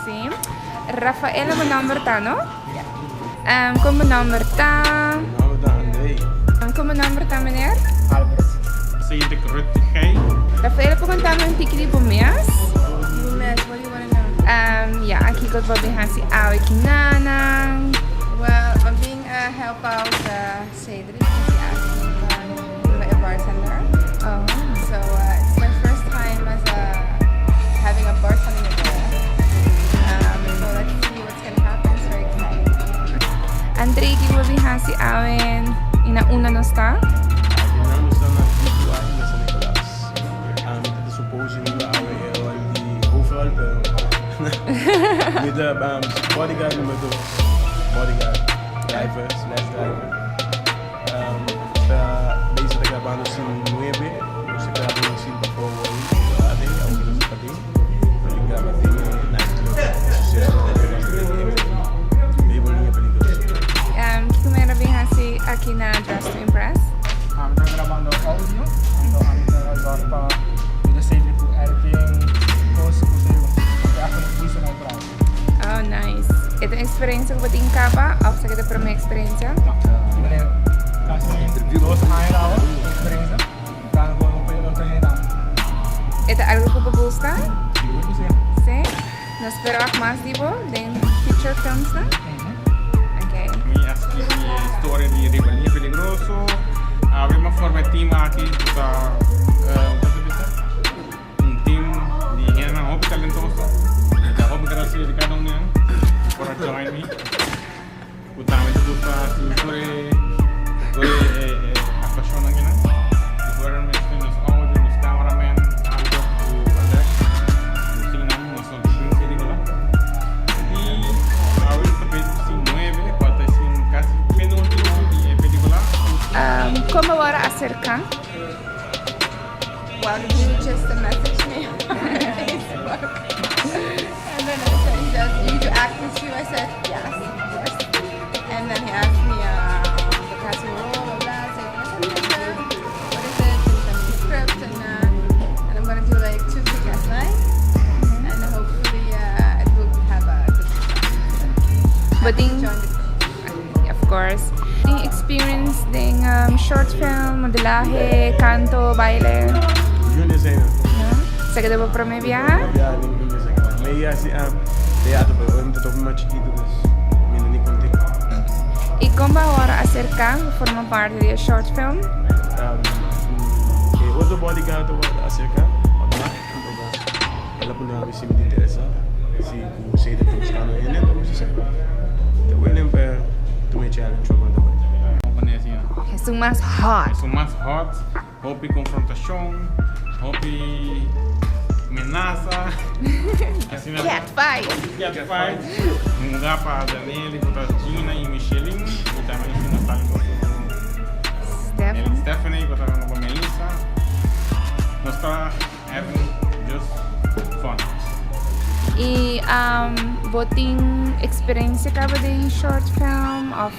Si. Rafaela bo nomber ta, no? Ja. Um, kon bo nomber ta? Mi nomber ta André. Kon bo nomber ta, meneer? Albert. Cedric Rutgey. Rafaela, por konta mi un tiki di bo mes? Di bo mes, what do you wanna know? Um, ja, kiko bo bin hasi awe kinanan? Well, mi bin uh, help out uh, Cedric, kasi asking pa e bartender. Oh. So uh, it's my first time as a having a bartending role. So let's see what's gonna happen. It's very exciting. André, kiko bo bin hasi awe i na unda nos ta? Akinan nos ta na T2I na San Nicolas. Mi ta suppose riba awe e rol di hoofdrol, pero mi ta bodyguard number 2. Bodyguard, driver slash driver. Ta bezig ta grabando scene 9. Nos a graba un scene pa forward. Aden, aunke nos ta paden. Nos tin graba den e nightclub. Suceso Riba Liña Peligroso. Kiko mera bin hasi aki na Dress to Impress? Mi ta grabando audio, anto ami ta zorg pa yuda Cedric ku editing, kos ku Cedric ta echt een personal brand. Oh, nice. E ta un experiencia ku bo tin kaba of esaki ta prome experiencia? No, mi kasi 2 aña awo experiencia. Ta gewoon un otro hende. E ta algo ku bo gusta? Sigur ku si. Si? Nos spera wak mas di bo den feature films, no? Mhm. Okay. Mi a skirbi e historia di Riba Liña Peligroso. Awe mi a forma e team aki ku ta kon ta bisa? Un team di hendenan hopi talentoso. Mi ta hopi gradesido di kada un di nan ku por a join mi. Ku tambe ta gusta hasi tur e aktuashonnan akinan. I fuera nos tin nos audio, nos cameraman, Albert ku Alex. Nos tin nan nos no tin película. I awe nos ta bezig ku scene 9, kual ta e scene kasi penúltimo di e película. Kon bo wòrdu aserká? Well, you just messaged me on Facebook. And then I said, he says, you do acting too? I said, yes, of course. And then he asked me the casting role, blah, blah. I said, yes, sure. What is it? And he sent me the script, and I'm gonna do like two, three cast lines. And hopefully it will have a good success. But Happy to in- join the Of course. Tin experience den short film, modelahe, kanto, baile? Junior zijn. No? Esaki ta bo prome biaha? Ja, junior zijn. Maar ja, si, teatro, pero mi ta toch mas chikitu, dus mi no ni konta. I kon bo a wòrdu aserká pa forma parti di e short film? E otro bodyguard a wòrdu aserká, pa Mark, el a puntra mi si mi ta interesá, si ku Cedric ta buskando hende, anto mi sa ta willing pa tuma e challenge pa konta bai. Esun mas hot. Esun mas hot, hopi konfrontashon, hopi menasa. Asina, Cat fight. Cat fight. Un lugá pa Daniel, ku ta Gina i Micheline. I tambe nos ta ku Stephanie. Stephanie, ku ta ku Melissa. Nos ta having just fun. I bo tin eksperensia kaba den short film of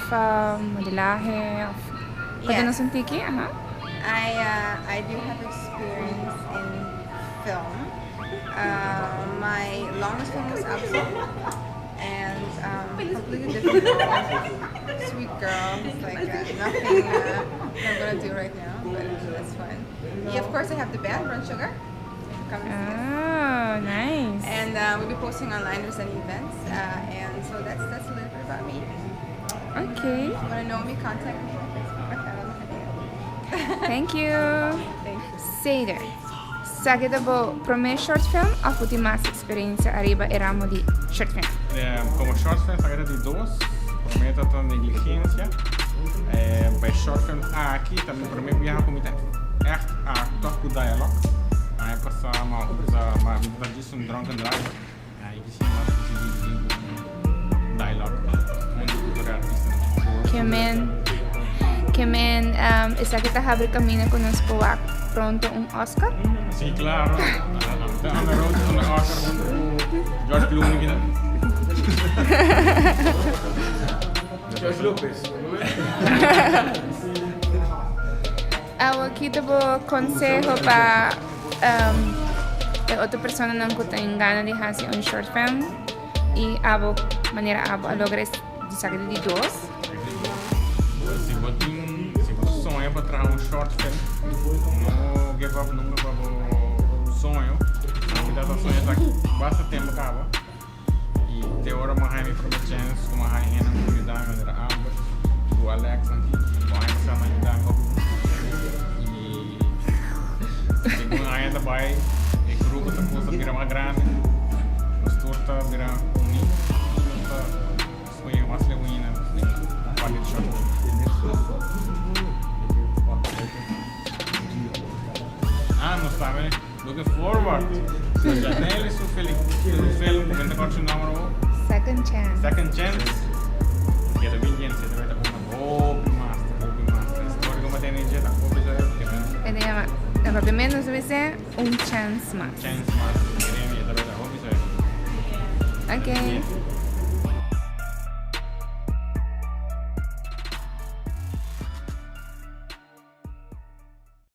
modelahe of Yes. Konta nos un tiki? Aha. I do have experience in film. My longest film was Absol, and completely different role. Sweet girl. It's like nothing I'm gonna do right now, but that's fun. Yeah, of course, I have the band Brown Sugar. Come and see us. Oh, nice. And we'll be posting online if there's any events. And so that's a little bit about me. If you wanna know me, contact me on Facebook. Rafaela Macadeo. Thank you. Thank you. Cedric. Esaki ta bo promé short film òf bo tin mas eksperensia ariba e ramo di short film? Komo short film esaki ta di dos. Promé ta Negligensia. Pa e short film aki tambe promé biaha ku mi ta echt aktua ku dialogue. Aña pasá mi a usa mi ta just un drunken driver. Ai si mas desidí ku dialogue huntu ku tur artista. Ke men esaki ta habri kaminda ku nos por wak pronto un Oscar? Si, klaro. On the road to the Oscar huntu ku George Clooney kina. George Lopez. Awo, ki ta bo konseho pa e otro personanan ku tin gana di hasi un short film? Y abo, manera abo a logra di saca di dos. Si bo tin, si bo soña pa traha un short film, no give up nunca pa bo soño. Mi ta soña ta basta tempo caba. Y te ora mi a haya mi prome chance, cu mi a haya hende cu yuda mi, manera Albert, cu Alex aki, cu aña pasa nan yuda mi hopi. Y segun aña ta bay, e grupo ta cosa bira mas grandi, nos tur ta bira uni y nos ta soña mas leu ainda den parti di short film. Ah, nos tambe looking forward to Janelle su film, cu mi ta corda su nomber awo? Second Chance. Second Chance. Ke ta bin jen, ta ta una hopi master, hopi master. Story cu mi a tene dje ta hopi sabi, ke men. E ta yama, na papiamento nos ta bisa Un Chance Mas. Chance Mas, kere mi, e ta hopi sabi. Ok.